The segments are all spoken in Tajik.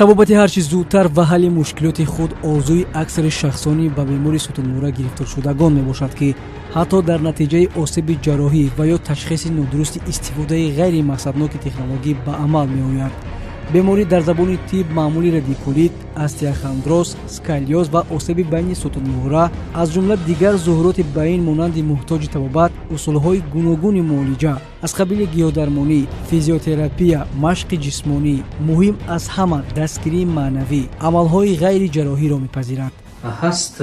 Табобати ҳарчи зудтар ва ҳалли мушкилоти худ орзуи аксари шахсони ба бемори сутунмӯҳра гирифторшудагон мебошад, ки ҳатто дар натиҷаи осеби ҷарроҳӣ ва ё ташхиси нодурусти истифодаи ғайримақсадноки технологӣ ба амал меояд. Беморӣ дар забони тиб маъмули радикулит, остеохондроз, сколиоз ва осеби байни сутунмӯҳра, аз ҷумла дигар зуҳуроти ба ин монанди муҳтоҷи табобат, усулҳои гуногуни муолиҷа аз қабили гиёҳдармонӣ, физиотерапия, машқи ҷисмонӣ, муҳим аз ҳама дастгирии маънавӣ, амалҳои ғайриҷарроҳиро мепазирад. Ҳаст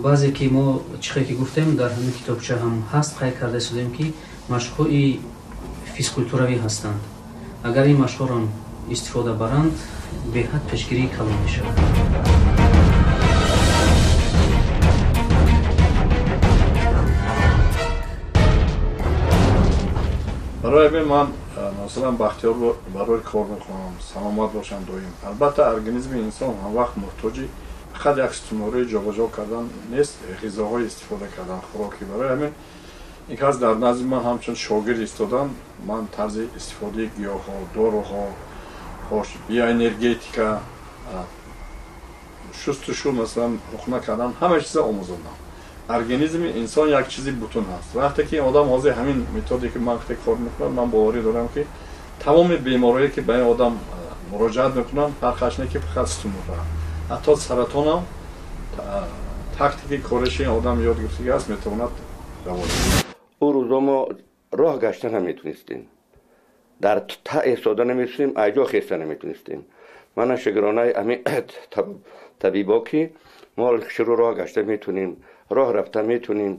баъзе ки мо чихе ки гуфтем, дар ҳамин китобча ҳам ҳаст, қайд карда истодем, ки машқҳои физкултуравӣ ҳастанд. Агар ин машқҳоро истифода баранд, беҳад пешгирии калон мешавад. Барои ҳамин ман масалан Бахтиёрро барои кор мехоҳам, саломат бошам доим. Албатта организми инсон ҳамвақт муҳтоҷи фақат як сутунмӯҳраи ҷобаҷо кардан нест, ғизоҳои истифода кардан, хӯрокӣ. Барои ҳамин ин кас дар назди ман ҳамчун шогирд истодан, ман тарзи истифодаи гиёҳҳо, доруҳо, биоэнергетика, шустушу, масалан ҳуқна кардан, ҳама чиза омӯзондам. Организми инсон як чизи бутун ҳаст. Вақте ки одам ҳозир ҳамин методе ки ман кор мекунам, ман боварӣ дорам, ки тамоми беморие ки ба ин одам муроҷиат мекунанд, фарқаш не ки фақат сутунмӯҳра, ҳатто саратонам тактики кориши ин одам ёд гирифтага аст, метавонад даво диҳад. Ӯ рӯзо мо роҳ гашта наметунистем, дар та истода наметунистем, айҷо хеста наметунистем. Мана шукронаи ҳамин табибо, ки мо шурӯъ роҳ гашта метунем, роҳ рафта метунем,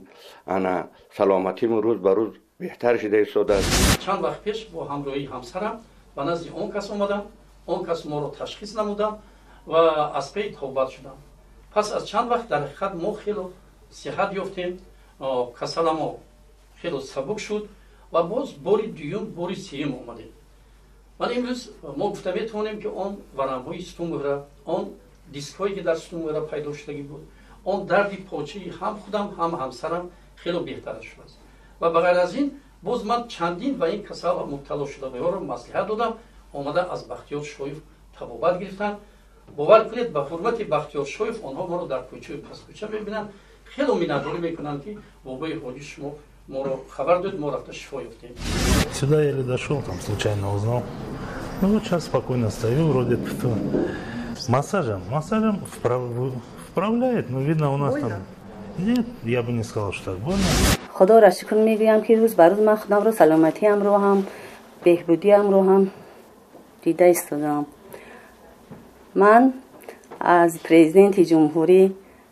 ана саломатимон рӯз ба рӯз беҳтар шуда истодааст. Чанд вақт пеш бо ҳамроҳии ҳамсарам ба назди он кас омадам, он кас моро ташхис намудам ва аз пей табобат шудам. Пас аз чанд вақт дар ҳақиқат мо хело сиҳат ёфтем, касаламо хело сабук шуд ва боз бори дуюм, бори сеюм омадем. Вале имрӯз мо гуфта метавонем, ки он варамҳои сутунмӯҳра, он дискҳое ки дар сутунмӯҳра пайдо шудагӣ буд, он дарди почаи ҳам худам, ҳам ҳамсарам хело беҳтар шудааст. Ва ба ғайр аз ин боз ман чандин ба ин касал мубтало шудагиҳоро маслиҳат додам, омада аз Бахтиёр Шоев табобат гирифтанд. Бовар кунед, ба ҳурмати Бахтиёр Шоев онҳо моро дар кӯчаю паскӯча мебинанд, хело миннатдорӣ мекунанд, ки бобои ҳоҷи шумо моро хабар дод, мо рафта шифо ёфтем. Сюда еле дошел, там случайно узнал. Ну вот сейчас спокойно стою, вроде массажем, массажем вправляет, но видно у нас Больно? Там... Нет, я бы не сказал, что так больно. Худоро шукр мегӯям, ки рӯз ба рӯз ман худамро, саломатиамро ҳам, беҳбудиамро ҳам дида истодам. Ман аз президенти ҷумҳурӣ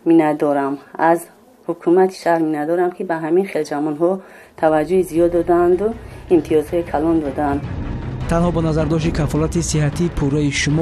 миннатдорам, аз ҳукумати шаҳр миннатдорам, ки ба ҳамин хел ҷавонҳо таваҷҷӯҳи зиёд додаанду имтиёзҳои калон додаанд. Танҳо бо назардошти кафолати сиҳатии пурраи шумо.